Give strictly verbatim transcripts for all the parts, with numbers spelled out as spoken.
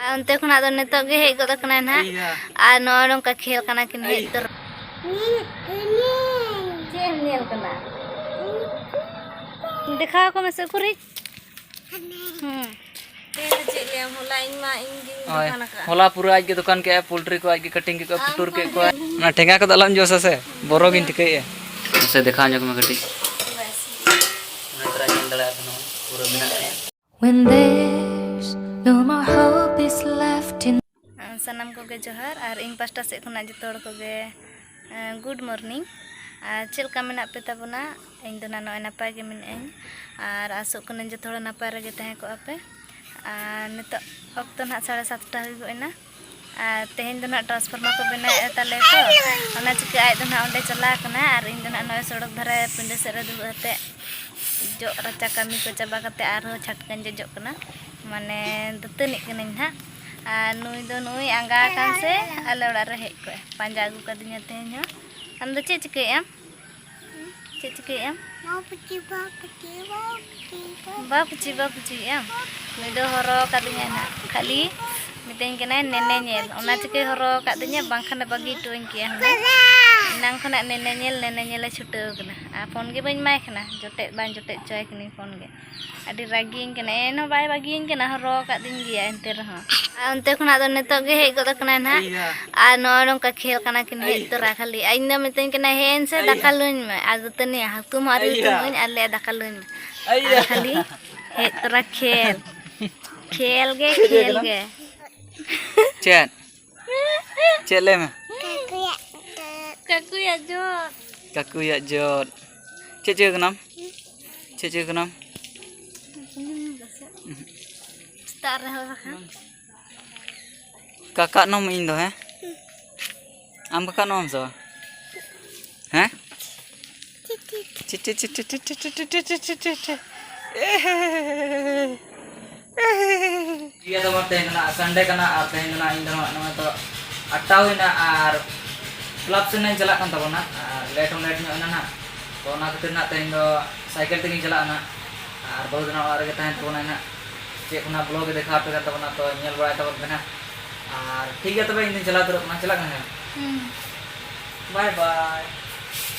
ᱟᱨ ᱚᱱᱛᱮ ᱠᱷᱚᱱᱟᱜ ᱫᱚ ᱱᱤᱛᱚᱜ ᱜᱮ ᱦᱮᱡ ᱜᱚᱫ ᱟᱠᱟᱱᱟᱭ ᱱᱟᱦᱟᱜ᱾ ᱟᱨ ᱱᱚᱜᱼᱚᱭ ᱱᱚᱝᱠᱟ ᱠᱷᱮᱞ ᱠᱟᱱᱟ ᱠᱤᱱ ᱦᱮᱡ ᱛᱚᱨᱟ᱾ ᱪᱮᱫ ᱮᱢ ᱧᱮᱞ ᱠᱟᱱᱟ? ᱫᱮᱠᱷᱟᱣ ᱟᱠᱚ ᱢᱮᱥᱮ ᱩᱠᱩᱨᱤᱡ᱾ ᱦᱩᱸ᱾ ᱛᱮᱦᱮᱧ ᱫᱚ ᱪᱮᱫ ᱞᱟᱹᱭᱟᱢ, ᱦᱚᱞᱟ ᱤᱧ ᱢᱟ ᱤᱧ ᱜᱤᱧ ᱦᱳᱭ᱾ ᱫᱚᱠᱟᱱ ᱟᱠᱟᱫᱼᱟ᱾ ᱦᱚᱞᱟ ᱯᱩᱨᱟᱹ ᱟᱡ ᱜᱮ ᱫᱚᱠᱟᱱ ᱠᱮᱜᱼᱟᱭ, ᱯᱳᱞᱴᱨᱤ ᱠᱚ ᱟᱡ ᱜᱮ ᱠᱟᱴᱤᱝ ᱠᱮᱫ ᱠᱚᱣᱟ, ᱟᱢ ᱯᱩᱴᱩᱨ ᱠᱷᱚᱱ ᱠᱮᱫ ᱠᱚᱣᱟ᱾ ᱚᱱᱟ ᱴᱷᱮᱸᱜᱟ ᱠᱚᱫᱚ ᱟᱞᱚᱢ ᱡᱚᱥᱟ ᱥᱮ, ᱵᱚᱨᱚ ᱜᱤᱧ ᱴᱷᱤᱠᱟᱹᱭᱮᱫᱼᱟ᱾ ᱢᱟᱥᱮ ᱫᱮᱠᱷᱟᱣ ᱧᱚᱜ ᱢᱮ ᱠᱟᱹᱴᱤᱡ᱾ ᱵᱟᱭ ᱤᱥᱤᱱ᱾ ᱚᱱᱟ ᱛᱚᱨᱟ ᱧᱮᱞ ᱫᱟᱲᱮᱭᱟᱜ ᱠᱟᱱᱟ, ᱯᱩᱨᱟᱹ ᱢᱮᱱᱟᱜ ᱜᱮᱭᱟ᱾ When there's no more hope is left in ᱥᱟᱱᱟᱢ ᱠᱚᱜᱮ ᱡᱚᱦᱟᱨ, ᱟᱨ ᱤᱧ ᱯᱟᱥᱴᱟ ᱥᱮᱫ ᱠᱷᱚᱱᱟᱜ ᱡᱚᱛᱚ ᱦᱚᱲ ᱠᱚᱜᱮ, ᱮᱸ, good morning᱾ ᱟᱨ ᱪᱮᱫ ᱞᱮᱠᱟ ᱢᱮᱱᱟᱜ ᱯᱮ ᱛᱟᱵᱚᱱᱟ? ᱤᱧ ᱫᱚ ᱱᱟᱜ ᱱᱚᱜᱼᱚᱭ ᱱᱟᱯᱟᱭ ᱜᱮ ᱢᱮᱱᱟᱜᱼᱟᱹᱧ, ᱟᱨ ᱟᱥᱚᱜ ᱠᱟᱹᱱᱟᱹᱧ ᱡᱚᱛᱚ ᱦᱚᱲ ᱱᱟᱯᱟᱭ ᱨᱮᱜᱮ ᱛᱟᱦᱮᱸ ᱠᱚᱜᱼᱟ ᱯᱮ᱾ ᱟᱨ ᱱᱤᱛᱚᱜ ᱚᱠᱛᱚ ᱱᱟᱜ ᱥᱟᱲᱮ ᱥᱟᱛᱴᱟ ᱦᱩᱭ ᱜᱚᱫ ᱮᱱᱟ, ᱟᱨ ᱛᱮᱦᱮᱧ ᱫᱚ ᱱᱟᱜ transformer ᱠᱚ ᱵᱮᱱᱟᱣᱮᱫ ᱛᱟᱞᱮᱭᱟ ᱛᱚ, ᱚᱱᱟ ᱪᱤᱠᱟᱹ ᱟᱡ ᱫᱚ ᱱᱟᱜ ᱚᱸᱰᱮ ᱪᱟᱞᱟᱣ ᱠᱟᱱᱟ, ᱟᱨ ᱤᱧ ᱫᱚ ᱱᱟᱜ ᱱᱚᱜᱼᱚᱭ ᱥᱚᱲᱚᱠ ᱫᱷᱟᱨᱮ ᱯᱤᱸᱰᱟᱹ ᱥᱮᱫ ᱨᱮ ᱫᱩᱲᱩᱵ ᱠᱟᱛᱮ ᱡᱚᱜ ᱨᱟᱪᱟ ᱠᱟᱹᱢᱤ ᱠᱚ ᱪᱟᱵᱟ ᱠᱟᱛᱮ ᱟᱨᱦᱚᱸ ᱪᱷᱟᱴᱠᱟᱧ ᱡᱚᱡᱚᱜ ᱠᱟᱱᱟ, ᱢᱟᱱᱮ ᱫᱟᱹᱛᱟᱹᱱᱤᱜ ᱠᱟᱹᱱᱟᱹᱧ ᱱᱟᱜ᱾ ᱟᱨ ᱱᱩᱭ ᱫᱚ ᱱᱩᱭ ᱟᱸᱜᱟ ᱟᱠᱟᱱ ᱥᱮ ᱟᱞᱮ ᱚᱲᱟᱜ ᱨᱮ ᱦᱮᱡ ᱠᱚᱜᱼᱟᱭ, ᱯᱟᱸᱡᱟ ᱟᱹᱜᱩ ᱠᱟᱫᱤᱧᱟ ᱛᱮᱦᱮᱧ ᱦᱚᱸ᱾ ᱟᱢ ᱫᱚ ᱪᱮᱫ ᱪᱤᱠᱟᱹᱭᱮᱫ ᱟᱢ? ᱪᱮᱫ ᱪᱤᱠᱟᱹᱭᱮᱫ ᱟᱢ? ᱵᱟᱯᱩᱪᱤ, ᱵᱟᱯᱩᱪᱤ, ᱵᱟᱯᱩᱪᱤ, ᱵᱟᱯᱩᱪᱤ᱾ ᱵᱟᱯᱩᱪᱤ, ᱵᱟᱯᱩᱪᱤᱭᱮᱫ ᱟᱢ? ᱱᱩᱭ ᱫᱚ ᱦᱚᱨᱚ ᱟᱠᱟᱫᱤᱧᱟᱭ ᱱᱟᱜ, ᱠᱷᱟᱹᱞᱤ ᱢᱤᱛᱟᱹᱧ ᱠᱟᱱᱟᱭ ᱱᱮᱱᱮ ᱧᱮᱞ, ᱚᱱᱟ ᱪᱤᱠᱟᱹᱭ ᱦᱚᱨᱚ ᱟᱠᱟᱫᱤᱧᱟ, ᱵᱟᱝᱠᱷᱟᱱᱮ ᱵᱟᱹᱜᱤ ᱦᱚᱴᱚᱣᱟᱹᱧ ᱠᱮᱭᱟ ᱦᱩᱱᱟᱹᱝ᱾ ᱮᱱᱟᱝ ᱠᱷᱚᱱᱟᱜ ᱱᱮᱱᱮ ᱧᱮᱞ, ᱱᱮᱱᱮ ᱧᱮᱞᱮ ᱪᱷᱩᱴᱟᱹᱣ ᱠᱟᱱᱟ, ᱟᱨ ᱯᱷᱳᱱ ᱜᱮ ᱵᱟᱹᱧ ᱮᱢᱟᱭ ᱠᱟᱱᱟ, ᱡᱚᱴᱮᱫ ᱵᱟᱹᱧ ᱡᱚᱴᱮᱫ ᱦᱚᱪᱚᱣᱟᱭ ᱠᱟᱹᱱᱟᱹᱧ ᱯᱷᱳᱱ ᱜᱮ᱾ ᱟᱹᱰᱤ ᱨᱟᱹᱜᱤᱭᱟᱹᱧ ᱠᱟᱱᱟ, ᱮᱱᱦᱚᱸ ᱵᱟᱭ ᱵᱟᱹᱜᱤᱭᱟᱹᱧ ᱠᱟᱱᱟ, ᱦᱚᱨᱚ ᱟᱠᱟᱫᱤᱧ ᱜᱮᱭᱟ ᱮᱱᱛᱮ ᱨᱮᱦᱚᱸ᱾ ᱟᱨ ᱚᱱᱛᱮ ᱠᱷᱚᱱᱟᱜ ᱫᱚ ᱱᱤᱛᱚᱜ ᱜᱮ ᱦᱮᱡ ᱜᱚᱫ ᱟᱠᱟᱱᱟᱭ ᱱᱟᱦᱟᱜ᱾ ᱟᱨ ᱱᱚᱜᱼᱚᱭ ᱱᱚᱝᱠᱟ ᱠᱷᱮᱞ ᱠᱟᱱᱟ ᱠᱤᱱ ᱦᱮᱡ ᱛᱚᱨᱟ ᱠᱷᱟᱹᱞᱤ᱾ ᱟᱨ ᱤᱧ ᱫᱚ ᱢᱤᱛᱟᱹᱧ ᱠᱟᱱᱟᱭ, "ᱦᱮᱡ ᱮᱱ ᱥᱮ ᱫᱟᱠᱟ ᱞᱩᱧ ᱢᱮ, ᱟᱨ ᱫᱟᱹᱛᱟᱹᱱᱤ ᱦᱩᱛᱩᱢ ᱟᱨ ᱦᱩᱛᱩᱢ ᱟᱹᱧ, ᱟᱨ ᱞᱟᱹᱭᱟ ᱫᱟᱠᱟ ᱞᱩᱧ ᱢᱮ᱾" ᱟᱨ ᱠᱷᱟᱹᱞᱤ ᱦᱮᱡ ᱛᱚᱨᱟ ᱠᱷᱮᱞ, ᱠᱷᱮᱞ ᱜᱮ, ᱠᱷᱮᱞ ᱜᱮ᱾ ᱪᱮᱫ? ᱪᱮᱫ ᱞᱟᱹᱭ ᱢᱮ? ᱠᱟᱠᱩᱭᱟᱜ ᱡᱚᱫ᱾ ᱠᱟᱠᱩᱭᱟᱜ ᱡᱚᱫ᱾ ᱪᱮᱫ ᱪᱤᱠᱟᱹ ᱠᱟᱱᱟᱢ? ᱪᱮᱫ ᱪᱤᱠᱟᱹ ᱠᱟᱱᱟᱢ? ᱥᱮᱛᱟᱜ ᱨᱮᱦᱚᱸ ᱵᱟᱠᱷᱟᱱ᱾ ᱠᱟᱠᱟᱜ ᱱᱚᱢ ᱤᱧ ᱫᱚ, ᱦᱮᱸ? ᱟᱢ ᱠᱟᱠᱟᱜ ᱱᱚᱢ ᱥᱮ ᱵᱟᱝ? ᱦᱮᱸ? ᱪᱤ, ᱪᱤ, ᱪᱤ, ᱪᱤ, ᱪᱤ, ᱪᱤ, ᱪᱤ, ᱪᱤ, ᱪᱤ, ᱪᱤ, ᱪᱤ, ᱪᱤ, ᱪᱤ᱾ ᱮᱦᱮ᱾ ᱤᱭᱟᱹ ᱫᱚ ᱵᱟᱝ ᱛᱟᱦᱮᱸ ᱠᱟᱱᱟ, ᱥᱟᱱᱰᱮ ᱠᱟᱱᱟ, ᱟᱨ ᱛᱮᱦᱮᱧ ᱫᱚ ᱱᱟᱜ ᱤᱧ ᱫᱚ ᱱᱟᱜ ᱱᱚᱜᱼᱚᱭ ᱛᱚ ᱟᱴᱴᱟ ᱦᱩᱭᱱᱟ, ᱟᱨ ᱠᱞᱟᱵᱽ ᱥᱮᱱ ᱤᱧ ᱪᱟᱞᱟᱜ ᱠᱟᱱ ᱛᱟᱵᱚᱱᱟ, ᱟᱨ ᱞᱮᱴ ᱦᱚᱸ ᱞᱮᱴ ᱧᱚᱜ ᱮᱱᱟ ᱱᱟᱜ, ᱛᱚ ᱚᱱᱟ ᱠᱷᱟᱹᱛᱤᱨ ᱱᱟᱜ ᱛᱮᱦᱮᱧ ᱫᱚ ᱥᱟᱭᱠᱮᱞ ᱛᱮᱜᱤᱧ ᱪᱟᱞᱟᱜᱼᱟ ᱱᱟᱜ, ᱟᱨ ᱵᱟᱹᱦᱩ ᱫᱚ ᱱᱟᱜ ᱚᱲᱟᱜ ᱨᱮᱜᱮ ᱛᱟᱦᱮᱱ ᱛᱟᱵᱚᱱᱟᱭ ᱱᱟᱜ᱾ ᱪᱮᱫ ᱠᱷᱚᱱᱟᱜ ᱵᱞᱚᱜ ᱮ ᱫᱮᱠᱷᱟᱣ ᱟᱯᱮ ᱠᱟᱱ ᱛᱟᱵᱚᱱᱟ, ᱛᱚ ᱧᱮᱞ ᱵᱟᱲᱟᱭ ᱛᱟᱵᱚᱱ ᱯᱮ ᱱᱟᱦᱟᱜ᱾ ᱟᱨ ᱴᱷᱤᱠ ᱜᱮᱭᱟ, ᱛᱚᱵᱮ ᱤᱧ ᱫᱚᱧ ᱪᱟᱞᱟᱣ ᱩᱛᱟᱹᱨᱚᱜ ᱠᱟᱱᱟ, ᱪᱟᱞᱟᱜ ᱠᱟᱱᱟ ᱦᱮᱸ᱾ ᱦᱩᱸ᱾ ᱵᱟᱭ ᱵᱟᱭ᱾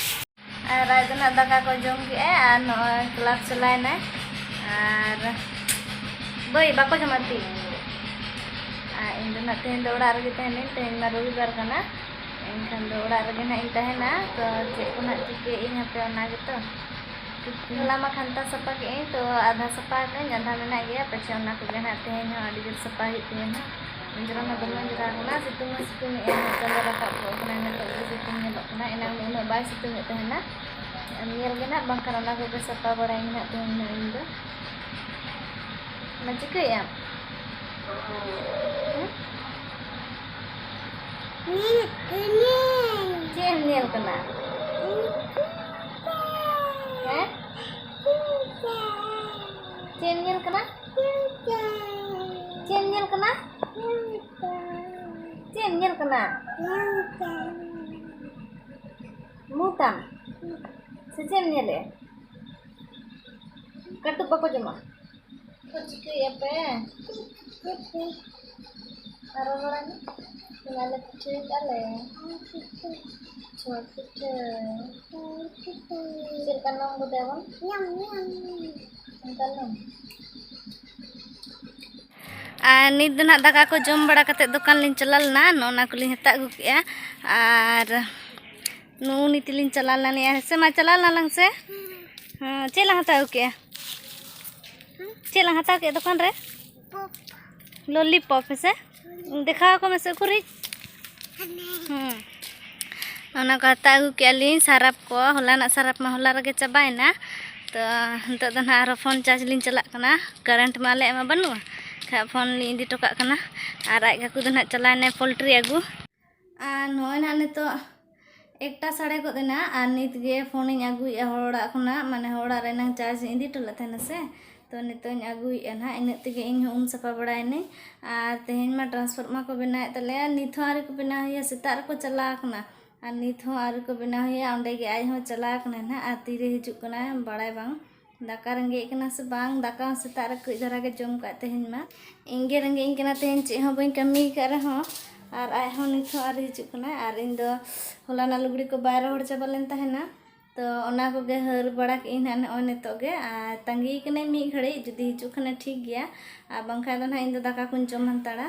ᱟᱨ ᱟᱡ ᱫᱚ ᱱᱟᱜ ᱫᱟᱠᱟ ᱠᱚ ᱡᱚᱢ ᱠᱮᱜᱼᱟᱭ ᱟᱨ ᱱᱚᱜᱼᱚᱭ ᱠᱞᱟᱥ ᱪᱟᱞᱟᱣᱮᱱᱟᱭ᱾ ᱟᱨ ᱵᱟᱹᱭ ᱵᱟᱠᱚ ᱡᱚᱢᱟ ᱛᱤ᱾ ᱟᱨ ᱤᱧ ᱫᱚ ᱱᱟᱜ ᱛᱮᱦᱮᱧ ᱫᱚ ᱚᱲᱟᱜ ᱨᱮᱜᱮ ᱛᱟᱦᱮᱱᱟᱹᱧ, ᱛᱮᱦᱮᱧ ᱢᱟ ᱨᱚᱵᱤᱵᱟᱨ ᱠᱟᱱᱟ᱾ ᱮᱱᱠᱷᱟᱱ ᱫᱚ ᱚᱲᱟᱜ ᱨᱮᱜᱮ ᱱᱟᱜ ᱤᱧ ᱛᱟᱦᱮᱱᱟ, ᱛᱚ ᱪᱮᱫ ᱠᱚ ᱱᱟᱜ ᱪᱤᱠᱟᱹᱭᱮᱫ ᱟᱹᱧ ᱦᱟᱯᱮ ᱚᱱᱟ ᱜᱮᱛᱚ᱾ ᱦᱚᱞᱟ ᱢᱟ ᱠᱷᱟᱱᱛᱟ ᱥᱟᱯᱷᱟ ᱠᱮᱫ ᱟᱹᱧ, ᱛᱚ ᱟᱫᱷᱟ ᱥᱟᱯᱷᱟ ᱟᱠᱟᱫᱟᱹᱧ, ᱟᱫᱷᱟ ᱢᱮᱱᱟᱜ ᱜᱮᱭᱟ, ᱯᱟᱪᱷᱮ ᱚᱱᱟ ᱠᱚᱜᱮ ᱱᱟᱜ ᱛᱮᱦᱮᱧ ᱦᱚᱸ ᱟᱹᱰᱤ ᱡᱳᱨ ᱥᱟᱯᱷᱟ ᱦᱩᱭᱩᱜ ᱛᱤᱧᱟᱹ ᱱᱟᱜ᱾ ᱚᱸᱡᱽᱨᱟ ᱢᱟ ᱫᱚᱢᱮ ᱚᱸᱡᱽᱨᱟ ᱠᱟᱱᱟ, ᱥᱤᱛᱩᱝ ᱦᱚᱸ ᱥᱤᱛᱩᱝ ᱮᱫ ᱟᱭ, ᱱᱤᱛᱚᱜ ᱫᱚ ᱨᱟᱠᱟᱵ ᱠᱚᱜ ᱠᱟᱱᱟ, ᱱᱤᱛᱚᱜ ᱜᱮ ᱥᱤᱛᱩᱝ ᱧᱮᱞᱚᱜ ᱠᱟᱱᱟ, ᱮᱱᱟᱝ ᱫᱚ ᱩᱱᱟᱹᱜ ᱵᱟᱭ ᱥᱤᱛᱩᱝ ᱮᱫ ᱛᱟᱦᱮᱱᱟ᱾ ᱧᱮᱞ ᱜᱮ ᱱᱟᱜ, ᱵᱟᱝᱠᱷᱟᱱ ᱚᱱᱟ ᱠᱚᱜᱮ ᱥᱟᱯᱷᱟ ᱵᱟᱲᱟᱭᱟᱹᱧ ᱱᱟᱜ ᱛᱮᱦᱮᱧ ᱫᱚ ᱤᱧ ᱫᱚ᱾ ᱢᱟ ᱪᱤᱠᱟᱹᱭᱮᱫ ᱟᱢ? ᱦᱮᱸ? ᱪᱮᱫ ᱮᱢ ᱧᱮᱞ ᱠᱟᱱᱟ? ᱦᱮᱸ? ᱪᱮᱫ ᱮᱢ ᱧᱮᱞ ᱠᱟᱱᱟ? ᱪᱮᱫ ᱮᱢ ᱧᱮᱞ ᱠᱟᱱᱟ? ᱪᱮᱫ ᱮᱢ ᱧᱮᱞ ᱠᱟᱱᱟ? ᱢᱩ ᱛᱟᱢ? ᱥᱮ ᱪᱮᱫ ᱮᱢ ᱧᱮᱞᱮᱜᱼᱟ? ᱠᱟᱹᱴᱩᱵ ᱵᱟᱠᱚ ᱡᱚᱢᱟ? ᱪᱮᱫ ᱠᱚ ᱪᱤᱠᱟᱹᱭᱮᱫᱼᱟ ᱯᱮ? ᱟᱨ ᱨᱚᱲ ᱟᱞᱮ, ᱟᱞᱮ ᱯᱤᱴᱷᱟᱹᱭᱮᱫᱼᱟ ᱞᱮ᱾ ᱪᱷᱚᱨ ᱯᱤᱴᱷᱟᱹ᱾ ᱪᱮᱫ ᱞᱮᱠᱟ ᱱᱚᱢ ᱜᱚᱫᱟᱭ ᱵᱚᱱ? ᱚᱱᱠᱟ ᱱᱚᱢ᱾ ᱟᱨ ᱱᱤᱛ ᱫᱚ ᱱᱟᱦᱟᱜ ᱫᱟᱠᱟ ᱠᱚ ᱡᱚᱢ ᱵᱟᱲᱟ ᱠᱟᱛᱮᱫ ᱫᱚᱠᱟᱱ ᱞᱤᱧ ᱪᱟᱞᱟᱣ ᱞᱮᱱᱟ, ᱱᱚᱜᱼᱚ ᱱᱟ ᱠᱚᱞᱤᱧ ᱦᱟᱛᱟᱣ ᱟᱹᱜᱩ ᱠᱮᱜᱼᱟ᱾ ᱟᱨ ᱱᱩᱜᱼᱩ ᱱᱤᱛ ᱞᱤᱧ ᱪᱟᱞᱟᱣ ᱞᱮᱱᱟ, ᱦᱮᱸ ᱥᱮ ᱢᱟ, ᱪᱟᱞᱟᱣ ᱞᱮᱱᱟ ᱞᱟᱝ ᱥᱮ? ᱦᱮᱸ, ᱪᱮᱫ ᱞᱟᱝ ᱦᱟᱛᱟᱣ ᱟᱹᱜᱩ ᱠᱮᱜᱼᱟ? ᱪᱮᱫ ᱞᱟᱝ ᱦᱟᱛᱟᱣ ᱠᱮᱜᱼᱟ ᱫᱚᱠᱟᱱ ᱨᱮ? ᱞᱚᱞᱤᱯᱚᱯ, ᱦᱮᱸ ᱥᱮ? ᱫᱮᱠᱷᱟᱣ ᱟᱠᱚ ᱢᱮᱥᱮ, ᱩᱠᱩᱨᱤᱡ? ᱦᱮᱸ᱾ ᱚᱱᱟ ᱠᱚ ᱦᱟᱛᱟᱣ ᱟᱹᱜᱩ ᱠᱮᱜᱼᱟ ᱞᱤᱧ, ᱥᱟᱨᱟᱯ ᱠᱚ, ᱦᱚᱞᱟᱱᱟᱜ ᱥᱟᱨᱟᱯ ᱢᱟ ᱦᱚᱞᱟ ᱨᱮᱜᱮ ᱪᱟᱵᱟᱭᱮᱱᱟ᱾ ᱛᱚ, ᱱᱤᱛᱚᱜ ᱫᱚ ᱱᱟᱦᱟᱜ ᱟᱨᱦᱚᱸ ᱯᱷᱳᱱ ᱪᱟᱨᱡᱽ ᱞᱤᱧ ᱪᱟᱞᱟᱜ ᱠᱟᱱᱟ᱾ ᱠᱟᱨᱮᱱᱴ ᱢᱟ ᱟᱞᱮᱭᱟᱜ ᱢᱟ ᱵᱟᱹᱱᱩᱜᱼᱟ, ᱠᱷᱟᱡ ᱯᱷᱳᱱ ᱞᱤᱧ ᱤᱫᱤ ᱦᱚᱴᱚ ᱠᱟᱜ ᱠᱟᱱᱟ᱾ ᱟᱨ ᱟᱡ ᱠᱟᱠᱩ ᱫᱚ ᱱᱟᱦᱟᱜ ᱪᱟᱞᱟᱣᱮᱱᱟᱭ ᱯᱳᱞᱴᱨᱤ ᱟᱹᱜᱩ᱾ ᱟᱨ ᱱᱚᱜᱼᱚᱭ ᱱᱟᱦᱟᱜ ᱱᱤᱛᱚᱜ ᱮᱠᱴᱟ ᱥᱟᱲᱮ ᱜᱚᱫ ᱮᱱᱟ, ᱟᱨ ᱱᱤᱛ ᱜᱮ ᱯᱷᱳᱱᱤᱧ ᱟᱹᱜᱩᱭᱮᱫᱼᱟ ᱦᱚᱲ ᱚᱲᱟᱜ ᱠᱷᱚᱱᱟᱜ, ᱢᱟᱱᱮ ᱦᱚᱲ ᱚᱲᱟᱜ ᱨᱮ ᱮᱱᱟᱝ ᱪᱟᱨᱡᱽ ᱤᱧ ᱤᱫᱤ ᱦᱚᱴᱚ ᱞᱮᱫ ᱛᱟᱦᱮᱱᱟ ᱥᱮ, ᱛᱚ ᱱᱤᱛᱚᱜ ᱤᱧ ᱟᱹᱜᱩᱭᱮᱫᱼᱟ ᱱᱟᱦᱟᱜ, ᱤᱱᱟᱹᱜ ᱛᱮᱜᱮ ᱤᱧ ᱦᱚᱸ ᱩᱢ ᱥᱟᱯᱷᱟ ᱵᱟᱲᱟᱭᱮᱱᱟᱹᱧ᱾ ᱟᱨ ᱛᱮᱦᱮᱧ ᱢᱟ transformer ᱠᱚ ᱵᱮᱱᱟᱣᱮᱫ ᱛᱟᱞᱮᱭᱟ, ᱱᱤᱛ ᱦᱚᱸ ᱟᱹᱣᱨᱤ ᱠᱚ ᱵᱮᱱᱟᱣ ᱦᱩᱭᱩᱜᱼᱟ, ᱥᱮᱛᱟᱜ ᱨᱮᱠᱚ ᱪᱟᱞᱟᱣ ᱟᱠᱟᱱᱟ᱾ ᱟᱨ ᱱᱤᱛ ᱦᱚᱸ ᱟᱹᱣᱨᱤ ᱠᱚ ᱵᱮᱱᱟᱣ ᱦᱩᱭᱩᱜᱼᱟ, ᱚᱸᱰᱮ ᱜᱮ ᱟᱡ ᱦᱚᱸ ᱪᱟᱞᱟᱣ ᱟᱠᱟᱱᱟᱭ ᱱᱟᱦᱟᱜ, ᱟᱨ ᱛᱤᱨᱮ ᱦᱤᱡᱩᱜ ᱠᱟᱱᱟᱭ ᱵᱟᱲᱟᱭ ᱵᱟᱝ᱾ ᱫᱟᱠᱟ ᱨᱮᱸᱜᱮᱡ ᱠᱟᱱᱟ ᱥᱮ ᱵᱟᱝ? ᱫᱟᱠᱟ ᱦᱚᱸ ᱥᱮᱛᱟᱜ ᱨᱮ ᱠᱟᱹᱡ ᱫᱷᱟᱨᱟ ᱜᱮ ᱡᱚᱢ ᱠᱟᱜ ᱛᱮᱦᱮᱧ ᱢᱟ᱾ ᱤᱧ ᱜᱮ ᱨᱮᱸᱜᱮᱡ ᱤᱧ ᱠᱟᱱᱟ ᱛᱮᱦᱮᱧ, ᱪᱮᱫ ᱦᱚᱸ ᱵᱟᱹᱧ ᱠᱟᱹᱢᱤ ᱟᱠᱟᱫ ᱨᱮᱦᱚᱸ᱾ ᱟᱨ ᱟᱡ ᱦᱚᱸ ᱱᱤᱛ ᱦᱚᱸ ᱟᱹᱣᱨᱤ ᱦᱤᱡᱩᱜ ᱠᱟᱱᱟᱭ᱾ ᱟᱨ ᱤᱧ ᱫᱚ ᱦᱚᱞᱟᱱᱟᱜ ᱞᱩᱜᱽᱲᱤ ᱠᱚ ᱵᱟᱭ ᱨᱚᱦᱚᱲ ᱪᱟᱵᱟ ᱞᱮᱱ ᱛᱟᱦᱮᱱᱟ, ᱛᱚ ᱚᱱᱟ ᱠᱚᱜᱮ ᱦᱟᱹᱨ ᱵᱟᱲᱟ ᱠᱮᱫ ᱟᱹᱧ ᱱᱟᱦᱟᱜ ᱱᱚᱜᱼᱚᱭ ᱱᱤᱛᱚᱜ ᱜᱮ᱾ ᱟᱨ ᱛᱟᱺᱜᱤ ᱠᱟᱹᱱᱟᱹᱧ ᱢᱤᱫ ᱜᱷᱟᱹᱲᱤᱡ, ᱡᱩᱫᱤ ᱦᱤᱡᱩᱜ ᱠᱷᱟᱱᱮ ᱴᱷᱤᱠ ᱜᱮᱭᱟ, ᱟᱨ ᱵᱟᱝᱠᱷᱟᱱ ᱫᱚ ᱱᱟᱦᱟᱜ ᱤᱧ ᱫᱚ ᱫᱟᱠᱟ ᱠᱚᱧ ᱡᱚᱢ ᱦᱟᱛᱟᱲᱟ᱾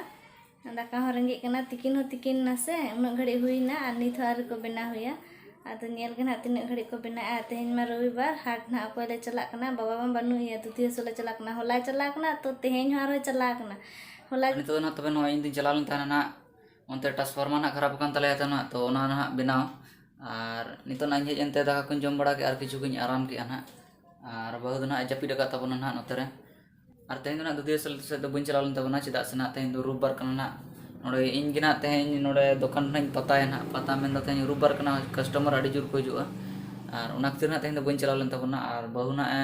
ᱫᱟᱠᱟ ᱦᱚᱸ ᱨᱮᱸᱜᱮᱡ ᱠᱟᱱᱟ, ᱛᱤᱠᱤᱱ ᱦᱚᱸ ᱛᱤᱠᱤᱱ ᱱᱟ ᱥᱮ, ᱩᱱᱟᱹᱜ ᱜᱷᱟᱹᱲᱤᱡ ᱦᱩᱭᱱᱟ ᱟᱨ ᱱᱤᱛ ᱦᱚᱸ ᱟᱹᱣᱨᱤ ᱠᱚ ᱵᱮᱱᱟᱣ ᱦᱩᱭᱟ᱾ ᱟᱫᱚ ᱧᱮᱞ ᱜᱮ ᱱᱟᱦᱟᱜ ᱛᱤᱱᱟᱹᱜ ᱜᱷᱟᱹᱲᱤᱡ ᱠᱚ ᱵᱮᱱᱟᱣᱮᱫᱼᱟ᱾ ᱛᱮᱦᱮᱧ ᱢᱟ ᱨᱚᱵᱤᱵᱟᱨ, ᱦᱟᱴ ᱱᱟᱦᱟᱜ ᱚᱠᱚᱭ ᱞᱮ ᱪᱟᱞᱟᱜ ᱠᱟᱱᱟ, ᱵᱟᱵᱟ ᱢᱟ ᱵᱟᱹᱱᱩᱜ ᱮᱭᱟ, ᱫᱩᱫᱷᱤ ᱦᱟᱹᱥᱩ ᱞᱮ ᱪᱟᱞᱟᱜ ᱠᱟᱱᱟ᱾ ᱦᱚᱞᱟᱭ ᱪᱟᱞᱟᱣ ᱠᱟᱱᱟ, ᱛᱚ ᱛᱮᱦᱮᱧ ᱦᱚᱸ ᱟᱨᱦᱚᱸᱭ ᱪᱟᱞᱟᱣ ᱠᱟᱱᱟ᱾ ᱦᱚᱞᱟ ᱟᱨ ᱱᱤᱛᱚᱜ ᱫᱚ ᱱᱟᱦᱟᱜ ᱛᱚᱵᱮ ᱱᱚᱜᱼᱚᱭ ᱤᱧ ᱫᱩᱧ ᱪᱟᱞᱟᱣ ᱞᱮᱱ ᱛᱟᱦᱮᱱᱟ ᱱᱟᱦᱟᱜ, ᱚᱱᱛᱮ transformer ᱱᱟᱦᱟᱜ ᱠᱷᱟᱨᱟᱯ ᱟᱠᱟᱱ ᱛᱟᱞᱮᱭᱟ ᱛᱚ ᱱᱟᱦᱟᱜ, ᱛᱚ ᱚᱱᱟ ᱱᱟᱦᱟᱜ ᱵᱮᱱᱟᱣ᱾ ᱟᱨ ᱱᱤᱛᱚᱜ ᱱᱟᱦᱟᱜ ᱤᱧ ᱦᱮᱡ ᱮᱱᱛᱮ ᱫᱟᱠᱟ ᱠᱚᱧ ᱡᱚᱢ ᱵᱟᱲᱟ ᱠᱮᱫᱼᱟ ᱟᱨ ᱠᱤᱪᱷᱩ ᱠᱚᱧ ᱟᱨᱟᱢ ᱠᱮᱫᱼᱟ ᱱᱟᱦᱟᱜ᱾ ᱟᱨ ᱵᱟᱹᱦᱩ ᱫᱚ ᱱᱟᱦᱟᱜ ᱮ ᱡᱟᱹᱯᱤᱫ ᱟᱠᱟᱫ ᱛᱟᱵᱚᱱᱟ ᱱᱟᱦᱟᱜ ᱱᱚᱛᱮ ᱨᱮ᱾ ᱟᱨ ᱛᱮᱦᱮᱧ ᱫᱚ ᱱᱟᱦᱟᱜ ᱫᱩᱫᱷᱤ ᱦᱟᱹᱥᱩ ᱥᱮᱫ ᱫᱚ ᱵᱟᱹᱧ ᱪᱟᱞᱟᱣ ᱞᱮᱱ ᱛᱟᱵᱚᱱᱟ, ᱪᱮᱫᱟᱜ ᱥᱮ ᱱᱟᱦᱟᱜ ᱛᱮᱦᱮᱧ ᱫᱚ ᱨᱳᱵᱵᱟᱨ ᱠᱟᱱᱟ ᱱᱟᱦᱟᱜ᱾ ᱱᱚᱰᱮ ᱤᱧ ᱜᱮ ᱱᱟᱦᱟᱜ ᱛᱮᱦᱮᱧ ᱱᱚᱰᱮ ᱫᱚᱠᱟᱱ ᱨᱮ ᱱᱟᱦᱟᱜ ᱤᱧ ᱯᱟᱛᱟᱭᱟ ᱱᱟᱦᱟᱜ, ᱯᱟᱛᱟ ᱢᱮᱱᱫᱚ ᱛᱮᱦᱮᱧ ᱨᱳᱵᱵᱟᱨ ᱠᱟᱱᱟ, customer ᱟᱹᱰᱤ ᱡᱳᱨ ᱠᱚ ᱦᱤᱡᱩᱜᱼᱟ᱾ ᱟᱨ ᱚᱱᱟ ᱠᱷᱟᱹᱛᱤᱨ ᱱᱟᱦᱟᱜ ᱛᱮᱦᱮᱧ ᱫᱚ ᱵᱟᱹᱧ ᱪᱟᱞᱟᱣ ᱞᱮᱱ ᱛᱟᱵᱚᱱᱟ᱾ ᱟᱨ ᱵᱟᱹᱦᱩ ᱱᱟᱦᱟᱜ ᱮ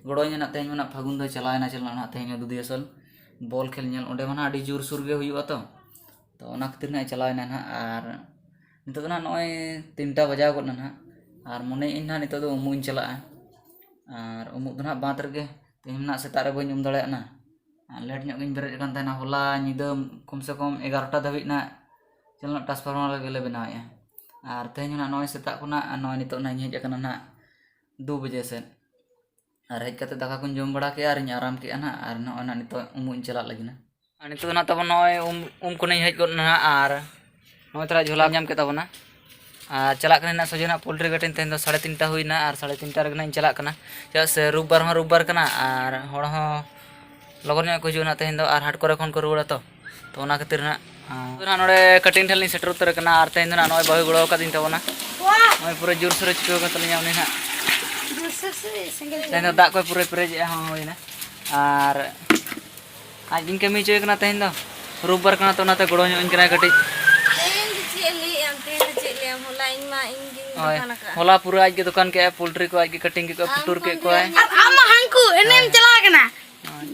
ᱜᱚᱲᱚᱧᱟ ᱱᱟᱦᱟᱜ, ᱛᱮᱦᱮᱧ ᱢᱟ ᱱᱟᱦᱟᱜ ᱯᱷᱟᱹᱜᱩᱱ ᱫᱚᱭ ᱪᱟᱞᱟᱣᱮᱱᱟ, ᱪᱟᱞᱟᱣ ᱱᱟᱦᱟᱜ ᱛᱮᱦᱮᱧ ᱦᱚᱸ ᱫᱩᱫᱷᱤ ᱦᱟᱹᱥᱩ ᱵᱚᱞ ᱠᱷᱮᱞ ᱧᱮᱞ, ᱚᱸᱰᱮ ᱢᱟ ᱱᱟᱦᱟᱜ ᱟᱹᱰᱤ ᱡᱳᱨᱥᱳᱨ ᱜᱮ ᱦᱩᱭᱩᱜᱼᱟ ᱛᱚ᱾ ᱛᱚ ᱚᱱᱟ ᱠᱷᱟᱹᱛᱤᱨ ᱱᱟᱦᱟᱜ ᱮ ᱪᱟᱞᱟᱣᱮᱱᱟ ᱱᱟᱦᱟᱜ᱾ ᱟᱨ ᱱᱤᱛᱚᱜ ᱫᱚ ᱱᱟᱦᱟᱜ ᱱᱚᱜᱼᱚᱭ ᱛᱤᱱᱴᱟ ᱵᱟᱡᱟᱣ ᱜᱚᱫ ᱱᱟ ᱱᱟᱦᱟᱜ᱾ ᱟᱨ ᱢᱚᱱᱮᱭᱮᱫ ᱟᱹᱧ ᱱᱟᱦᱟᱜ ᱱᱤᱛᱚᱜ ᱫᱚ ᱩᱢᱩᱜ ᱤᱧ ᱪᱟᱞᱟᱜᱼᱟ᱾ ᱟᱨ ᱩᱢᱩᱜ ᱫᱚ ᱱᱟᱦᱟᱜ ᱵᱟᱸᱫᱽ ᱨᱮᱜᱮ, ᱛᱮᱦᱮᱧ ᱱᱟᱦᱟᱜ ᱥᱮᱛᱟᱜ ᱨᱮ ᱵᱟᱹᱧ ᱩᱢ ᱫᱟᱲᱮᱭᱟᱜᱼᱟ ᱱᱟ᱾ ᱟᱨ late ᱧᱚᱜ ᱜᱤᱧ ᱵᱮᱨᱮᱫ ᱟᱠᱟᱱ ᱛᱟᱦᱮᱱᱟ, ᱦᱚᱞᱟ ᱧᱤᱫᱟᱹ ᱠᱚᱢ ᱥᱮ ᱠᱚᱢ ᱮᱜᱟᱨᱚᱴᱟ ᱫᱷᱟᱹᱵᱤᱡ ᱱᱟᱦᱟᱜ ᱪᱮᱫ ᱱᱟᱦᱟᱜ transformer ᱜᱮᱞᱮ ᱵᱮᱱᱟᱣᱮᱫᱼᱟ᱾ ᱟᱨ ᱛᱮᱦᱮᱧ ᱱᱟᱦᱟᱜ ᱱᱚᱜᱼᱚᱭ ᱥᱮᱛᱟᱜ ᱠᱷᱚᱱᱟᱜ, ᱟᱨ ᱱᱚᱜᱼᱚᱭ ᱱᱤᱛᱚᱜ ᱱᱟᱦᱟᱜ ᱤᱧ ᱦᱮᱡ ᱟᱠᱟᱱᱟ ᱱᱟᱦᱟᱜ ᱫᱩ ᱵᱟᱡᱮ ᱥᱮᱫ᱾ ᱟᱨ ᱦᱮᱡ ᱠᱟᱛᱮ ᱫᱟᱠᱟ ᱠᱚᱧ ᱡᱚᱢ ᱵᱟᱲᱟ ᱠᱮᱫᱼᱟ ᱟᱨᱤᱧ ᱟᱨᱟᱢ ᱠᱮᱫᱼᱟ ᱱᱟᱦᱟᱜ᱾ ᱟᱨ ᱱᱚᱜᱼᱚᱭ ᱱᱟᱦᱟᱜ ᱱᱤᱛᱚᱜ ᱩᱢᱩᱜ ᱤᱧ ᱪᱟᱞᱟᱜ ᱞᱟᱹᱜᱤᱫ ᱱᱟ᱾ ᱟᱨ ᱱᱤᱛᱚᱜ ᱫᱚ ᱱᱟᱦᱟᱜ ᱛᱟᱵᱚᱱ ᱱᱚᱜᱼᱚᱭ ᱩᱢ, ᱩᱢ ᱠᱷᱚᱱᱤᱧ ᱦᱮᱡ ᱜᱚᱫ ᱱᱟ ᱱᱟᱦᱟᱜ᱾ ᱟᱨ ᱱᱚᱜᱼᱚᱭ ᱛᱷᱚᱲᱟ ᱡᱷᱚᱞᱟ ᱧᱟᱢ ᱠᱮᱫ ᱛᱟᱵᱚᱱᱟ᱾ ᱟᱨ ᱪᱟᱞᱟᱜ ᱠᱟᱹᱱᱟᱹᱧ ᱱᱟᱦᱟᱜ ᱥᱚᱡᱷᱮ ᱱᱟᱦᱟᱜ poultry ᱜᱟᱹᱴᱤᱧ᱾ ᱛᱮᱦᱮᱧ ᱫᱚ ᱥᱟᱲᱮ ᱛᱤᱱᱴᱟ ᱦᱩᱭᱱᱟ ᱟᱨ ᱥᱟᱲᱮ ᱛᱤᱱᱴᱟ ᱨᱮᱜᱮ ᱱᱟᱦᱟᱜ ᱤᱧ ᱪᱟᱞᱟᱜ ᱠᱟᱱᱟ, ᱪᱮᱫᱟᱜ ᱥᱮ ᱨᱳᱵᱵᱟᱨ ᱦᱚᱸ ᱨᱳᱵᱵᱟᱨ ᱠᱟᱱᱟ ᱟᱨ ᱦᱚᱲ ᱦᱚᱸ ᱞᱚᱜᱚᱱ ᱧᱚᱜ ᱠᱚ ᱦᱤᱡᱩᱜᱼᱟ ᱱᱟᱦᱟᱜ ᱛᱮᱦᱮᱧ ᱫᱚ, ᱟᱨ ᱦᱟᱴ ᱠᱚᱨᱮ ᱠᱷᱚᱱ ᱠᱚ ᱨᱩᱣᱟᱹᱲᱟ ᱛᱚ᱾ ᱛᱚ ᱚᱱᱟ ᱠᱷᱟᱹᱛᱤᱨ ᱱᱟᱦᱟᱜ, ᱟᱨ ᱱᱟᱦᱟᱜ ᱱᱚᱰᱮ ᱠᱟᱹᱴᱤᱧ ᱴᱷᱮᱱ ᱞᱤᱧ ᱥᱮᱴᱮᱨ ᱩᱛᱟᱹᱨ ᱟᱠᱟᱱᱟ᱾ ᱟᱨ ᱛᱮᱦᱮᱧ ᱫᱚ ᱱᱟᱦᱟᱜ ᱱᱚᱜᱼᱚᱭ ᱵᱟᱹᱦᱩᱭ ᱜᱚᱲᱚ ᱟᱠᱟᱫᱤᱧ ᱛᱟᱵᱚᱱᱟ᱾ ᱱᱚᱜᱼᱚᱭ ᱯᱩᱨᱟᱹ ᱡᱳᱨᱥᱳᱨᱮ ᱪᱷᱩᱴᱟᱹᱣ ᱟᱠᱟᱱ ᱛᱟᱹᱞᱤᱧᱟ ᱩᱱᱤ ᱱᱟᱦᱟᱜ᱾ ᱛᱮᱦᱮᱧ ᱫᱚ ᱫᱟᱜ ᱠᱚᱭ ᱯᱩᱨᱟᱹᱭ ᱯᱮᱨᱮᱡᱮᱜᱼᱟ ᱦᱚᱸ ᱦᱩᱭᱱᱟ᱾ ᱟᱨ ᱟᱡ ᱜᱤᱧ ᱠᱟᱹᱢᱤ ᱦᱚᱪᱚᱭᱮ ᱠᱟᱱᱟ ᱛᱮᱦᱮᱧ ᱫᱚ, ᱨᱳᱵᱵᱟᱨ ᱠᱟᱱᱟ ᱛᱚ ᱚᱱᱟᱛᱮ ᱜᱚᱲᱚ ᱧᱚᱜ ᱟᱹᱧ ᱠᱟᱱᱟᱭ ᱠᱟᱹᱴᱤᱡ᱾ ᱛᱮᱦᱮᱧ ᱫᱚ ᱪᱮᱫ ᱮ ᱞᱟᱹᱭᱮᱫ ᱟᱢ? ᱛᱮᱦᱮᱧ ᱫᱚ ᱪᱮᱫ ᱞᱟᱹᱭᱟᱢ? ᱦᱚᱞᱟ ᱤᱧ ᱢᱟ ᱤᱧ ᱜᱤᱧ ᱦᱳᱭ, ᱫᱚᱠᱟᱱ ᱟᱠᱟᱫᱼᱟ᱾ ᱦᱚᱞᱟ ᱯᱩᱨᱟᱹ ᱟᱡ ᱜᱮ ᱫᱚᱠᱟᱱ ᱠᱮᱜᱼᱟᱭ, poultry ᱠᱚ ᱟᱡ ᱜᱮ cutting ᱠᱮᱫ ᱠᱚᱣᱟ, ᱟᱢ ᱯᱩᱴᱩᱨ ᱠᱷᱚᱱ ᱠᱮᱫ ᱫᱚ ᱠᱚᱣᱟᱭ᱾ ᱤᱧ ᱟᱢ ᱢᱟ ᱦᱟᱱᱠᱩ ᱮᱱᱮᱢ ᱦᱳᱭ᱾ ᱪᱟᱞᱟᱣ ᱠᱟᱱᱟ᱾ ᱦᱳᱭ᱾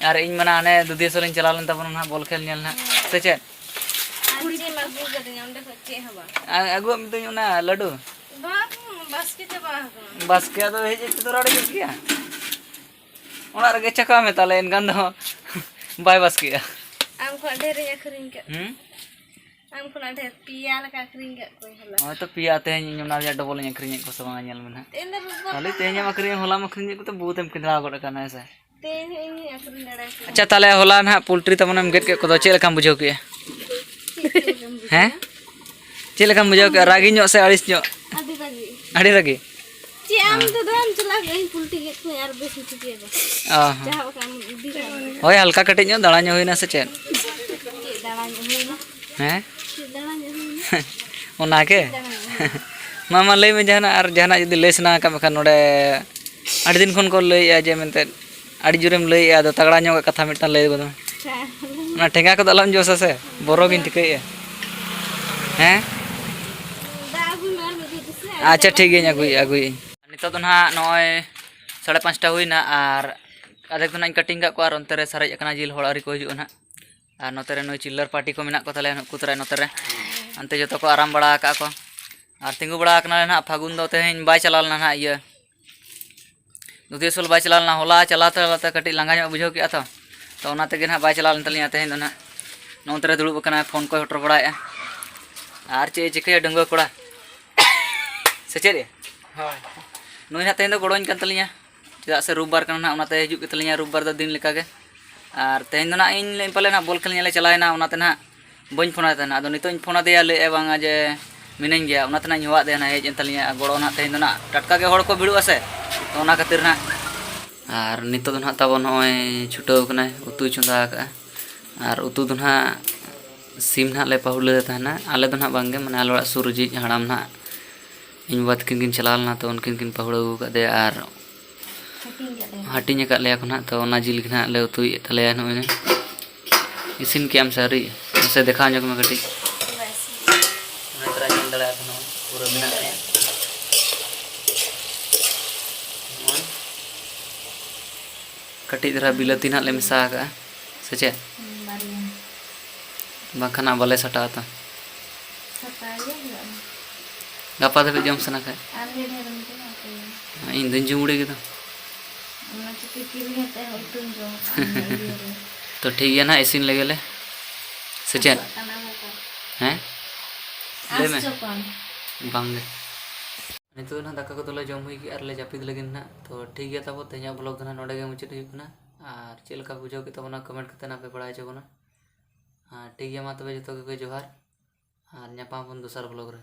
ᱟᱨ ᱤᱧ ᱢᱟ ᱱᱟᱦᱟᱜ ᱦᱟᱱᱮ ᱫᱩᱫᱷᱤ ᱦᱟᱹᱥᱩ ᱞᱤᱧ ᱪᱟᱞᱟᱣ ᱞᱮᱱ ᱛᱟᱵᱚᱱᱟ ᱱᱟᱦᱟᱜ ᱵᱚᱞ ᱠᱷᱮᱞ ᱧᱮᱞ ᱱᱟᱦᱟᱜ, ᱥᱮ ᱪᱮᱫ? ᱟᱨ ᱪᱮᱫ ᱮᱢ ᱟᱹᱜᱩ ᱠᱟᱫᱤᱧᱟ ᱚᱸᱰᱮ ᱠᱷᱚᱡ? ᱪᱮᱫ ᱦᱚᱸ ᱵᱟᱝ᱾ ᱟ-, ᱟᱹᱜᱩᱣᱟᱜ ᱢᱤᱛᱟᱹᱧ ᱚᱱᱟ ᱞᱟᱹᱰᱩ᱾ ᱵᱟᱝ, ᱵᱟᱥᱠᱮ ᱪᱟᱵᱟ ᱟᱠᱟᱱᱟ᱾ ᱵᱟᱥᱠᱮ ᱟᱫᱚ ᱦᱮᱡ ᱦᱮᱡ ᱛᱮᱫᱚ ᱨᱟᱲᱮᱡᱚᱜ ᱜᱮᱭᱟ᱾ ᱚᱲᱟᱜ ᱨᱮᱜᱮ ᱪᱟᱠᱟ ᱢᱮ ᱛᱟᱦᱞᱮ, ᱮᱱᱠᱷᱟᱱ ᱫᱚ ᱵᱟᱭ ᱵᱟᱥᱠᱮᱜᱼᱟ᱾ ᱟᱢ ᱠᱷᱚᱱᱟᱜ ᱰᱷᱮᱨᱤᱧ ᱟᱹᱠᱷᱨᱤᱧ ᱠᱟᱜ᱾ ᱦᱩᱸ? ᱟᱢ ᱠᱷᱚᱱᱟᱜ ᱰᱷᱮᱨ ᱯᱮᱭᱟ ᱞᱮᱠᱟ ᱟᱹᱠᱷᱨᱤᱧ ᱠᱟᱜ ᱠᱚᱣᱟᱧ ᱦᱚᱞᱟ᱾ ᱦᱚᱭᱛᱚ ᱯᱮᱭᱟ, ᱛᱮᱦᱮᱧ ᱚᱱᱟ ᱨᱮᱭᱟᱜ ᱰᱚᱵᱚᱞ ᱤᱧ ᱟᱹᱠᱷᱨᱤᱧᱮᱫ ᱠᱚᱣᱟ ᱥᱮ ᱵᱟᱝᱟ, ᱧᱮᱞ ᱢᱮ ᱱᱟᱦᱟᱜ᱾ ᱛᱮᱦᱮᱧ ᱫᱚ ᱨᱳᱵᱵᱟᱨ ᱠᱷᱟᱹᱞᱤ ᱠᱟᱱᱟ᱾ ᱛᱮᱦᱮᱧ ᱮᱢ ᱟᱹᱠᱷᱨᱤᱧᱟ, ᱦᱚᱞᱟᱢ ᱟᱹᱠᱷᱨᱤᱧᱮᱫ ᱠᱚ, ᱛᱚ ᱵᱩᱦᱩᱛ ᱮᱢ ᱠᱮᱸᱫᱽᱨᱟᱣ ᱜᱚᱫ ᱟᱠᱟᱱᱟ, ᱦᱮᱸ ᱥᱮ? ᱛᱮᱦᱮᱧ ᱦᱚᱸ ᱤᱧ ᱦᱚᱸᱧ ᱟᱹᱠᱷᱨᱤᱧ ᱫᱟᱲᱮᱭᱟᱠᱚᱣᱟ᱾ ᱟᱪᱪᱷᱟ, ᱛᱟᱦᱞᱮ ᱦᱚᱞᱟ ᱱᱟᱦᱟᱜ ᱯᱳᱞᱴᱨᱤ ᱛᱟᱵᱚᱱᱮᱢ ᱜᱮᱫ ᱠᱮᱫ ᱠᱚᱫᱚ, ᱪᱮᱫ ᱞᱮᱠᱟᱢ ᱵᱩᱡᱷᱟᱹᱣ ᱠᱮᱜᱼᱟ? ᱪᱮᱫ ᱞᱮᱠᱟᱢ ᱵᱩᱡᱷᱟᱹᱣᱟ? ᱦᱮᱸ? ᱪᱮᱫ ᱞᱮᱠᱟᱢ ᱵᱩᱡᱷᱟᱹᱣ ᱠᱮᱜᱼᱟ? ᱨᱟᱹᱜᱤ ᱧᱚᱜ ᱥᱮ ᱟᱹᱲᱤᱥ ᱧᱚᱜ? ᱟᱹᱰᱤ ᱨᱟᱹᱜᱤ᱾ ᱟᱹᱰᱤ ᱨᱟᱹᱜᱤ? ᱪᱮᱫ ᱟᱢ ᱦᱮᱸ᱾ ᱫᱚ ᱫᱚᱢᱮᱢ ᱪᱟᱞᱟᱜ ᱜᱮ, ᱤᱧ ᱯᱳᱞᱴᱨᱤ ᱜᱮᱫ ᱠᱚᱣᱟᱧ ᱟᱨ ᱵᱮᱥ ᱤᱧ ᱴᱷᱤᱠᱟᱹᱭᱟ ᱵᱟᱝ᱾ ᱚ ᱦᱚᱸ᱾ ᱡᱟᱦᱟᱸ ᱵᱟᱠᱷᱟᱱ ᱟᱢ ᱤᱫᱤ ᱠᱟᱜ ᱢᱮ᱾ ᱦᱳᱭ, ᱦᱟᱞᱠᱟ ᱠᱟᱹᱴᱤᱡ ᱧᱚᱜ ᱫᱟᱬᱟ ᱧᱚᱜ ᱦᱩᱭᱱᱟ ᱥᱮ ᱪᱮᱫ? ᱪᱮᱫ ᱫᱟᱬᱟ ᱧᱚᱜ ᱦᱩᱭᱱᱟ? ᱦᱮᱸ? ᱪᱮᱫ ᱫᱟᱬᱟ ᱧᱚᱜ ᱦᱩᱭᱱᱟ? ᱚᱱᱟ ᱜᱮ? ᱪᱮᱫ ᱫᱟᱬᱟ ᱧᱚᱜ ᱦᱩᱭᱱᱟ? ᱢᱟ, ᱢᱟ, ᱞᱟᱹᱭ ᱢᱮ ᱡᱟᱦᱟᱱᱟᱜ, ᱟᱨ ᱡᱟᱦᱟᱱᱟᱜ ᱡᱩᱫᱤ ᱞᱟᱹᱭ ᱥᱟᱱᱟ ᱟᱠᱟᱫ ᱢᱮᱠᱷᱟᱱ ᱱᱚᱰᱮ ᱟᱹᱰᱤ ᱫᱤᱱ ᱠᱷᱚᱱ ᱠᱚ ᱞᱟᱹᱭᱮᱫᱼᱟ ᱡᱮ ᱢᱮᱱᱛᱮ ᱟᱹᱰᱤ ᱡᱳᱨᱮᱢ ᱞᱟᱹᱭᱮᱫᱼᱟ, ᱟᱫᱚ ᱛᱟᱜᱽᱲᱟ ᱧᱚᱜ ᱠᱟᱛᱷᱟ ᱢᱤᱫᱴᱟᱝ ᱞᱟᱹᱭ ᱜᱚᱫ ᱢᱮ᱾ ᱦᱮᱸ᱾ ᱚᱱᱟ ᱴᱷᱮᱸᱜᱟ ᱠᱚᱫᱚ ᱟᱞᱚᱢ ᱡᱚᱥᱟ ᱥᱮ, ᱵᱚᱨᱚ ᱜᱤᱧ ᱴᱷᱤᱠᱟᱹᱭᱮᱫᱼᱟ᱾ ᱦᱮᱸ? ᱫᱟᱜ ᱟᱹᱜᱩᱭ ᱢᱮ ᱟᱨ ᱢᱤᱫ ᱫᱷᱟᱣ ᱫᱚᱥᱮ, ᱟᱨ ᱟᱪᱪᱷᱟ, ᱴᱷᱤᱠ ᱜᱮᱭᱟᱹᱧ, ᱟᱹᱜᱩᱭᱮᱫᱼᱟ, ᱟᱹᱜᱩᱭᱮᱫᱼᱟᱹᱧ᱾ ᱱᱤᱛᱚᱜ ᱫᱚ ᱱᱟᱦᱟᱜ ᱱᱚᱜᱼᱚᱭ ᱥᱟᱲᱮ ᱯᱟᱸᱪᱴᱟ ᱦᱩᱭᱱᱟ, ᱟᱨ ᱟᱫᱷᱮᱠ ᱫᱚ ᱱᱟᱦᱟᱜ ᱤᱧ cutting ᱠᱟᱜ ᱠᱚᱣᱟ, ᱟᱨ ᱚᱱᱛᱮ ᱨᱮ ᱥᱟᱨᱮᱡ ᱟᱠᱟᱱᱟ ᱡᱤᱞ, ᱦᱚᱲ ᱟᱹᱣᱨᱤ ᱠᱚ ᱦᱤᱡᱩᱜᱼᱟ ᱱᱟᱦᱟᱜ᱾ ᱟᱨ ᱱᱚᱛᱮ ᱨᱮ ᱱᱩᱭ ᱪᱤᱞᱞᱟᱨ party ᱠᱚ ᱢᱮᱱᱟᱜ ᱠᱚ ᱛᱟᱞᱮᱭᱟ, ᱱᱩᱠᱩ ᱛᱟᱨᱟᱭ ᱱᱚᱛᱮ ᱨᱮ᱾ ᱚᱱᱛᱮ ᱡᱚᱛᱚ ᱠᱚ ᱟᱨᱟᱢ ᱵᱟᱲᱟ ᱟᱠᱟᱫ ᱠᱚ᱾ ᱟᱨ ᱛᱤᱸᱜᱩ ᱵᱟᱲᱟ ᱟᱠᱟᱱᱟᱞᱮ ᱱᱟᱦᱟᱜ᱾ ᱯᱷᱟᱹᱜᱩᱱ ᱫᱚ ᱛᱮᱦᱮᱧ ᱵᱟᱭ ᱪᱟᱞᱟᱣ ᱞᱮᱱᱟ ᱱᱟᱦᱟᱜ, ᱤᱭᱟᱹ, ᱫᱩᱫᱷᱤᱭᱟᱹᱥᱳᱞ ᱵᱟᱭ ᱪᱟᱞᱟᱣ ᱞᱮᱱᱟ᱾ ᱦᱚᱞᱟ ᱪᱟᱞᱟᱣ ᱛᱟᱞᱟᱛᱮ ᱠᱟᱹᱴᱤᱡ ᱞᱟᱸᱜᱟ ᱧᱚᱜ ᱵᱩᱡᱷᱟᱹᱣ ᱠᱮᱫᱼᱟ ᱛᱚ, ᱛᱚ ᱚᱱᱟ ᱛᱮᱜᱮ ᱱᱟᱦᱟᱜ ᱵᱟᱭ ᱪᱟᱞᱟᱣ ᱞᱮᱱ ᱛᱟᱹᱞᱤᱧᱟ ᱛᱮᱦᱮᱧ ᱫᱚ ᱱᱟᱦᱟᱜ᱾ ᱱᱚᱜᱼᱚ ᱱᱚᱛᱮ ᱨᱮ ᱫᱩᱲᱩᱵ ᱟᱠᱟᱱᱟᱭ, ᱯᱷᱳᱱ ᱠᱚᱭ ᱦᱚᱴᱚᱨ ᱵᱟᱲᱟᱭᱮᱫᱼᱟ᱾ ᱟᱨ ᱪᱮᱫ ᱮ ᱪᱤᱠᱟᱹᱭᱟ ᱰᱟᱺᱜᱩᱣᱟᱹ ᱠᱚᱲᱟ? ᱥᱮ ᱪᱮᱫ ᱭᱟ? ᱦᱳᱭ᱾ ᱱᱩᱭ ᱱᱟᱦᱟᱜ ᱛᱮᱦᱮᱧ ᱫᱚ ᱜᱚᱲᱚᱧ ᱠᱟᱱ ᱛᱟᱹᱞᱤᱧᱟ, ᱪᱮᱫᱟᱜ ᱥᱮ ᱨᱳᱵᱵᱟᱨ ᱠᱟᱱᱟ ᱱᱟᱦᱟᱜ, ᱚᱱᱟᱛᱮ ᱦᱤᱡᱩᱜ ᱜᱮ ᱛᱟᱹᱞᱤᱧᱟ ᱨᱳᱵᱵᱟᱨ ᱫᱚ ᱫᱤᱱ ᱞᱮᱠᱟᱜᱮ᱾ ᱟᱨ ᱛᱮᱦᱮᱧ ᱫᱚ ᱱᱟᱦᱟᱜ ᱤᱧ ᱞᱟᱹᱭ ᱯᱟᱞᱮ ᱱᱟᱦᱟᱜ ᱵᱚᱞ ᱠᱷᱮᱞ ᱧᱮᱞᱮ ᱪᱟᱞᱟᱣᱮᱱᱟ, ᱚᱱᱟᱛᱮ ᱱᱟᱦᱟᱜ ᱵᱟᱹᱧ ᱯᱷᱳᱱ ᱟᱫᱮ ᱛᱟᱦᱮᱱᱟ᱾ ᱟᱫᱚ ᱱᱤᱛᱚᱜ ᱤᱧ ᱯᱷᱳᱱ ᱟᱫᱮᱭᱟ, ᱞᱟᱹᱭᱮᱫᱼᱟᱭ ᱵᱟᱝᱟ ᱡᱮ ᱢᱤᱱᱟᱹᱧ ᱜᱮᱭᱟ, ᱚᱱᱟᱛᱮ ᱱᱟᱦᱟᱜ ᱤᱧ ᱦᱚᱦᱚᱣᱟᱫ ᱫᱮᱭᱟ ᱱᱟᱦᱟᱜ, ᱦᱮᱡ ᱮᱱ ᱛᱟᱹᱞᱤᱧᱟ᱾ ᱟᱨ ᱜᱚᱲᱚ ᱱᱟᱦᱟᱜ ᱛᱮᱦᱮᱧ ᱫᱚ ᱱᱟᱦᱟᱜ ᱴᱟᱴᱠᱟ ᱜᱮ ᱦᱚᱲ ᱠᱚ ᱵᱷᱤᱲᱚᱜᱼᱟ ᱥᱮ, ᱛᱚ ᱚᱱᱟ ᱠᱷᱟᱹᱛᱤᱨ ᱱᱟᱦᱟᱜ᱾ ᱟᱨ ᱱᱤᱛᱚᱜ ᱫᱚ ᱱᱟᱦᱟᱜ ᱛᱟᱵᱚᱱ ᱱᱚᱜᱼᱚᱭ ᱪᱷᱩᱴᱟᱹᱣ ᱟᱠᱟᱱᱟᱭ, ᱩᱛᱩᱭ ᱪᱚᱸᱫᱟ ᱟᱠᱟᱫᱼᱟ᱾ ᱟᱨ ᱩᱛᱩ ᱫᱚ ᱱᱟᱦᱟᱜ ᱥᱤᱢ ᱱᱟᱦᱟᱜ ᱞᱮ ᱯᱟᱹᱦᱩᱲ ᱞᱮᱫᱮ ᱛᱟᱦᱮᱱᱟ, ᱟᱞᱮ ᱫᱚ ᱱᱟᱦᱟᱜ ᱵᱟᱝᱜᱮ, ᱢᱟᱱᱮ ᱟᱞᱮ ᱚᱲᱟᱜ ᱥᱩᱨ ᱨᱮ ᱡᱤᱡ ᱦᱟᱲᱟᱢ ᱱᱟᱦᱟᱜ, ᱤᱧ ᱵᱟᱵᱟ ᱛᱟᱹᱠᱤᱱ ᱠᱤᱱ ᱪᱟᱞᱟᱣ ᱞᱮᱱᱟ, ᱛᱚ ᱩᱱᱠᱤᱱ ᱠᱤᱱ ᱯᱟᱹᱦᱩᱲ ᱟᱹᱜᱩ ᱟᱠᱟᱫ ᱫᱮᱭᱟ᱾ ᱟᱨ ᱦᱟᱹᱴᱤᱧ ᱠᱟᱜ ᱞᱮᱭᱟ᱾ ᱦᱟᱹᱴᱤᱧ ᱟᱠᱟᱫ ᱞᱮᱭᱟ ᱠᱚ ᱱᱟᱦᱟᱜ, ᱛᱚ ᱚᱱᱟ ᱡᱤᱞ ᱜᱮ ᱱᱟᱦᱟᱜ ᱞᱮ ᱩᱛᱩᱭᱮᱫ ᱛᱟᱞᱮᱭᱟ ᱱᱚᱜᱼᱚᱭ᱾ ᱤᱥᱤᱱ ᱠᱮᱜ ᱟᱢ ᱥᱮ ᱟᱹᱣᱨᱤ? ᱢᱟᱥᱮ ᱫᱮᱠᱷᱟᱣ ᱧᱚᱜ ᱢᱮ ᱠᱟᱹᱴᱤᱡ᱾ ᱵᱟᱭ ᱤᱥᱤᱱ᱾ ᱚᱱᱟ ᱛᱚᱨᱟ ᱧᱮᱞ ᱫᱟᱲᱮᱭᱟᱜ ᱠᱟᱱᱟ, ᱯᱩᱨᱟᱹ ᱢᱮᱱᱟᱜ ᱜᱮᱭᱟ᱾ ᱱᱚᱜᱼᱚᱭ᱾ ᱠᱟᱹᱴᱤᱡ ᱫᱷᱟᱨᱟ ᱵᱤᱞᱟᱹᱛᱤ ᱱᱟᱦᱟᱜ ᱞᱮ ᱢᱮᱥᱟ ᱟᱠᱟᱜᱼᱟ, ᱥᱮ ᱪᱮᱫ? ᱦᱩᱸ, ᱵᱟᱨᱭᱟ᱾ ᱵᱟᱝᱠᱷᱟᱱ ᱱᱟᱜ ᱵᱟᱞᱮ ᱥᱟᱴᱟᱜᱼᱟ ᱛᱚ᱾ ᱥᱟᱯᱷᱟ ᱜᱮ ᱦᱩᱭᱩᱜᱼᱟ᱾ ᱜᱟᱯᱟ ᱫᱷᱟᱹᱵᱤᱡ ᱡᱚᱢ ᱥᱟᱱᱟ ᱠᱷᱟᱡ᱾ ᱟᱨ ᱢᱤᱫ ᱰᱷᱮᱨ ᱮᱢ ᱡᱚᱢᱟ ᱛᱚ᱾ ᱤᱧ ᱫᱩᱧ ᱡᱚᱢ ᱩᱲᱤ ᱠᱮᱫᱟ᱾ ᱚᱱᱟ ᱪᱤᱠᱟᱹ ᱠᱤᱨᱤᱧ ᱠᱟᱛᱮ ᱦᱚᱸ ᱩᱛᱩᱧ ᱡᱚᱢ ᱠᱟᱜᱼᱟ, ᱩᱱᱟᱹᱜ ᱤᱭᱟᱹ ᱨᱮ᱾ ᱛᱚ ᱴᱷᱤᱠ ᱜᱮᱭᱟ ᱱᱟᱦᱟᱜ, ᱤᱥᱤᱱ ᱞᱮᱜᱮ ᱞᱮ᱾ ᱥᱮ ᱪᱮᱫ? ᱟᱥᱚᱜ ᱠᱟᱱᱟ ᱵᱟᱵᱟ᱾ ᱦᱮᱸ? ᱞᱟᱹᱭ ᱢᱮ᱾ ᱟᱥ ᱪᱚ ᱠᱚᱢ᱾ ᱵᱟᱝ ᱜᱮ᱾ ᱱᱤᱛᱚᱜ ᱫᱚ ᱱᱟᱦᱟᱜ ᱫᱟᱠᱟ ᱠᱚᱫᱚ ᱞᱮ ᱡᱚᱢ ᱦᱩᱭ ᱠᱮᱜᱼᱟ ᱟᱨ ᱞᱮ ᱡᱟᱹᱯᱤᱫ ᱞᱟᱹᱜᱤᱫ ᱱᱟᱦᱟᱜ᱾ ᱛᱚ ᱴᱷᱤᱠ ᱜᱮᱭᱟ ᱛᱟᱵᱚ, ᱛᱮᱦᱮᱧᱟᱜ vlog ᱫᱚ ᱱᱟᱦᱟᱜ ᱱᱚᱰᱮ ᱜᱮ ᱢᱩᱪᱟᱹᱫ ᱦᱩᱭᱩᱜ ᱠᱟᱱᱟ᱾ ᱟᱨ ᱪᱮᱫ ᱞᱮᱠᱟ ᱵᱩᱡᱷᱟᱹᱣ ᱠᱮᱫ ᱛᱟᱵᱚᱱᱟ, comment ᱠᱟᱛᱮ ᱱᱟᱦᱟᱜ ᱯᱮ ᱵᱟᱲᱟᱭ ᱦᱚᱪᱚ ᱵᱚᱱᱟ᱾ ᱟᱨ ᱴᱷᱤᱠ ᱜᱮᱭᱟ, ᱢᱟ ᱛᱚᱵᱮ ᱡᱚᱛᱚ ᱠᱚᱜᱮ ᱡᱚᱦᱟᱨ, ᱟᱨ ᱧᱟᱯᱟᱢ ᱟᱵᱚᱱ ᱫᱚᱥᱟᱨ vlog ᱨᱮ᱾